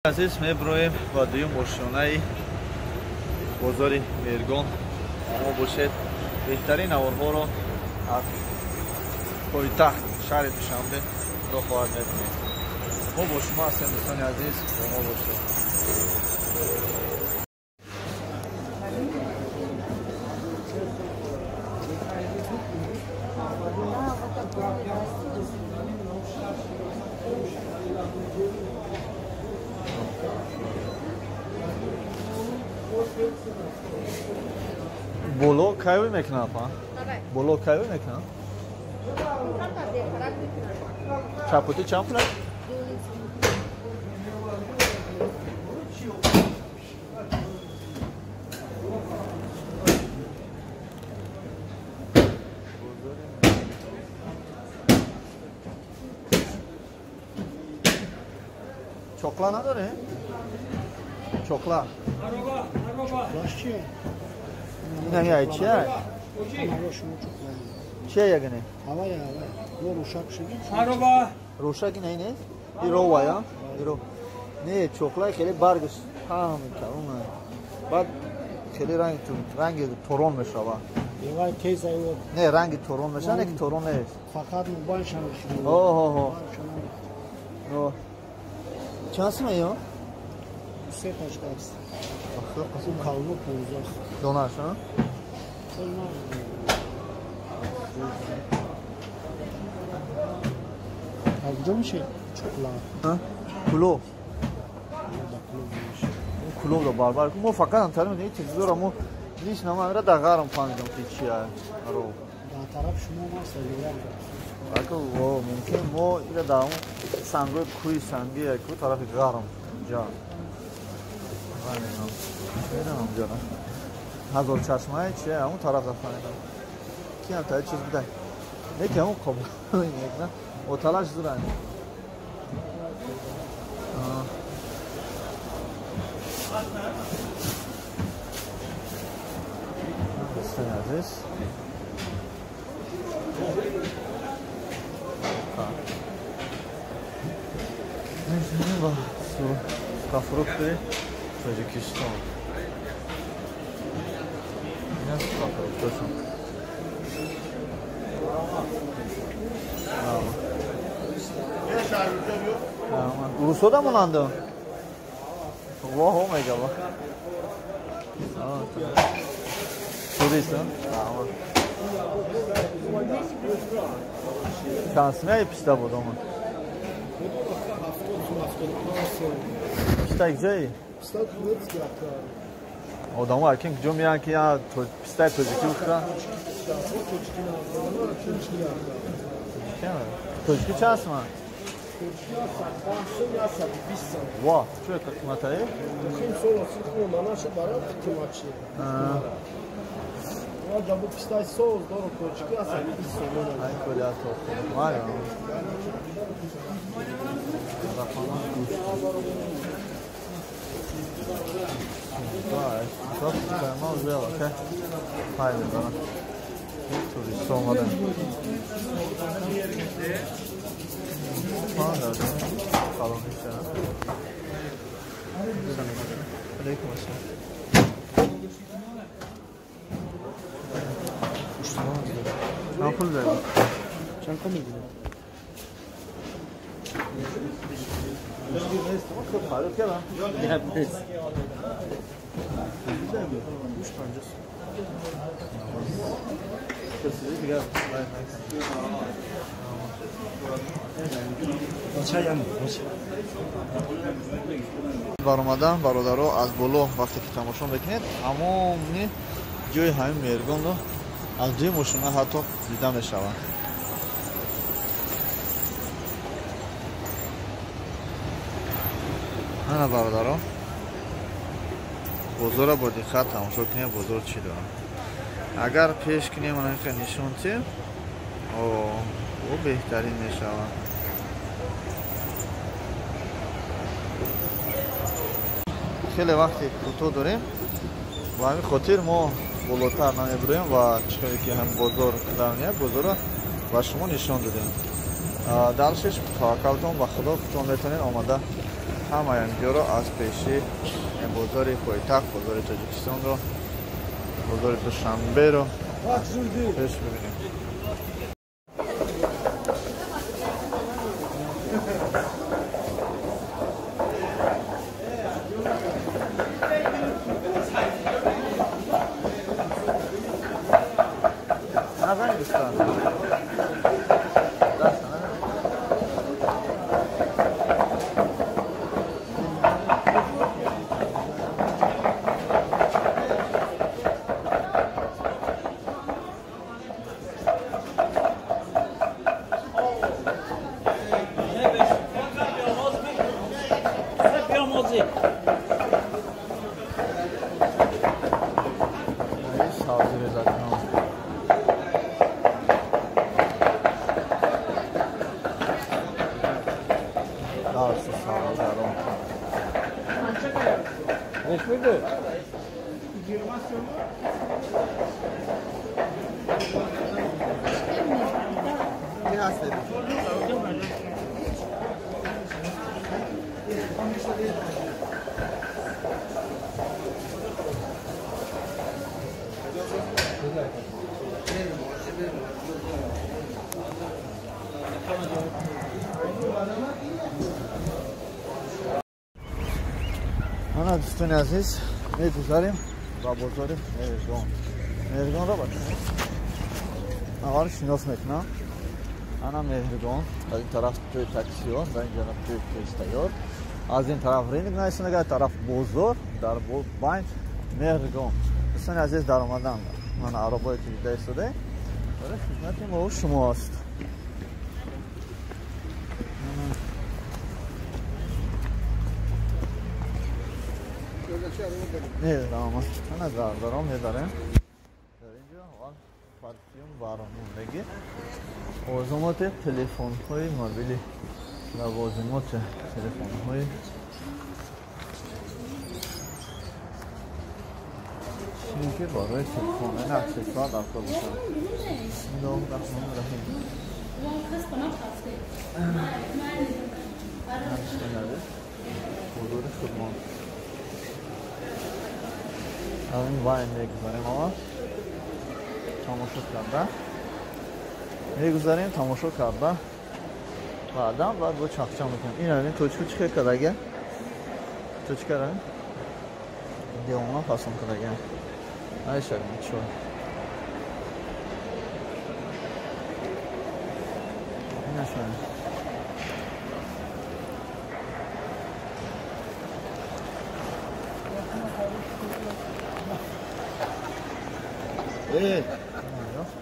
Азиз, меброем ба дуюм ошёнаи бозори Меҳргон. Мо бошед, беҳтарин наворҳоро аз пойтахт шаҳри Душанбе худо хоҳад мекунем. Мо бо шумо ҳастем, дӯстони азиз, бо мо бошед. Боло кайвӣ мекунам, па? Боло кайвӣ мекунам? Чапоти чанд пул? Чокла надоре? Чокла. Не, не, чия? Чия ягане? Ҳавая, ҳавая. Мо рӯшак шудем. Рӯшак не, не? Ирова, я? Иро. Не, чоклай хеле баргаш паҳн мекунад. Баъд хеле ранг ранги торон мешава. Евай тез ай. Не, ранги торон мешава, не ки торон нест. Фақат мубаншан мешава. О, о, о. Чанд сум ё? Се ташка аст. Калону 15. Донаш, а? Аз куҷо мешавад чокла? Кулоб. Кулоб да барбар. Мо фақат антари мекунем чизро мо лиш намара да ғарм фаҳмидам ки чия. Ро. Дар тараф шумо ма сагирам. Ака во мумкин мо ира да он сангои кӯи санги ку тарафи ғарм ҷа. Медонам ҷана. Ҳазор чашмае чия он тараф да фаҳмидам. Ки ам та чиз будай. Не ки он қабул мекна. Оталаш зуран. Дӯстони азиз. Мешинем ба сухофрукти Тоҷикистон. Ин аст сухофруктошон. Русода монанда? Воҳ, мега ва. Турист, чанд сумяи писта буд омад? Писта куҷои? Одамо акин куҷо меянд ки пистаи тоҷикӣ бихӯранд? Тоҷикӣ чанд суман? Ва, чӣ қиматае? Туристҳо омаданд. Алейкум ассалом. Чанд пул дорӣ? Чанд пул мегирӣ? Баромадан бародаро аз боло вақте ки тамошо мекунед, тамоми ҷои ҳамин Меҳргонро аз дуи мошина ҳатто дида мешавад. Ана бародаро, бозорро бо диққат тамошо кунем, бозор чӣ дорад. Агар пеш кунем, ана нишон тем, о беҳтарин мешавад. Хеле вақти кӯтоҳ дорем, ба ҳамин хотир мо болотар намебурем ва чӣ ки ҳам бозор дармеяд, бозорро ба шумо нишон додем. Дальшеш таваккалтон ба Худо, худтон метавонед омада ҳамаи инҷоро аз пеши бозори пойтахт, бозори Тоҷикистонро, бозори Душанберо пеш бибинем. Ана дӯстони азиз, мегузарем ба бозори Меҳргон. Меҳргонро ба аввал шинос мекунам. Ана Меҳргон, дар ин тараф ҷои таксиҳо, дар ин ҷаноб ҷои пештайёр. Аз ин тараф рынок нависонага, тараф бозор, дар байн Меҳргон. Дӯстони азиз, даромадан ман аробое ки дида истодаем, барои хидмати мо шумо аст. Не, ана зардаром медарем. Дар инҷо аввал парфюм баромондагӣ, лавозимоти телефонҳои мобилӣ, лавозимоти телефонҳои чизе ки барои телефон, ин аксессуар дар кор бошад. Бисмиллоҳи раҳмони раҳим. Бозори худмон. Аз ин вайн мегузарем, аввал тамошо карда мегузарем, тамошо карда баъдан баъд бо чахча мекунем. Ин ин точка чӣ хел кардага? Точкара девона фасон кардага. Айша чо. Ина шо.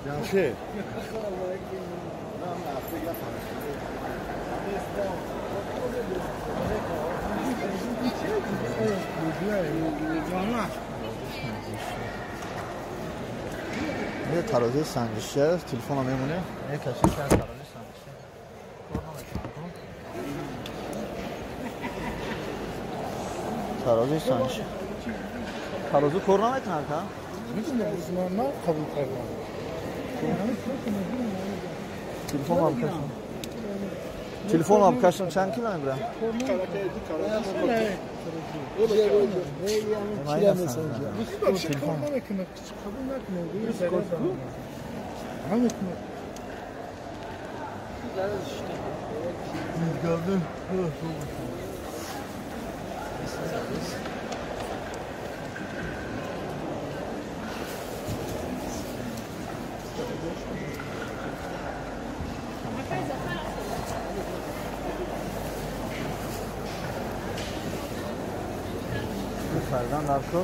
Jamshid. یه ترازوی سنجشه، تلفن هم میمونه. یه کسی که ترازوی سنجشه ترازوی سنجشه ترازو کار نمیکنه تا؟ میدونم من قبول کردم. تلفن هم کشم. تلفن هم کشم چند کیلو میبره؟ Yukarıdan arka.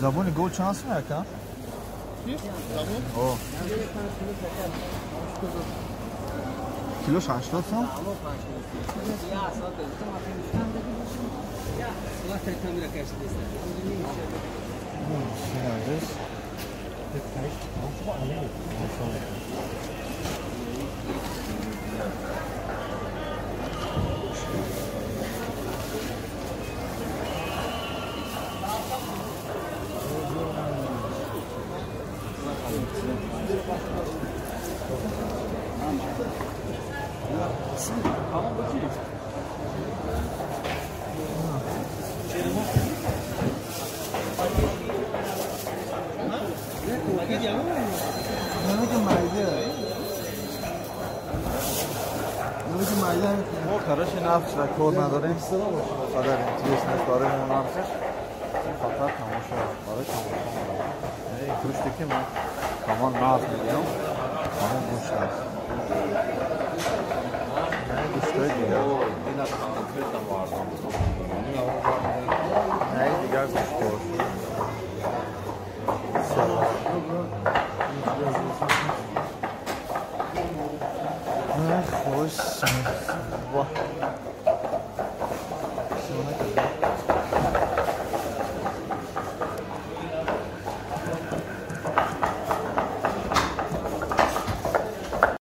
Забони гол чанд сум яка? Забон? О. Килош 80 сум? Мо короче нархшро кор надорем, қадар интерес нест барои мо нархш, фақат тамошо, барои тамошо. Ин гӯште ки ман ҳамон нарх мегирам, ҳамон гӯшт аст. Гӯштҳои дигар, не, дигар гӯштҳо. Хуш.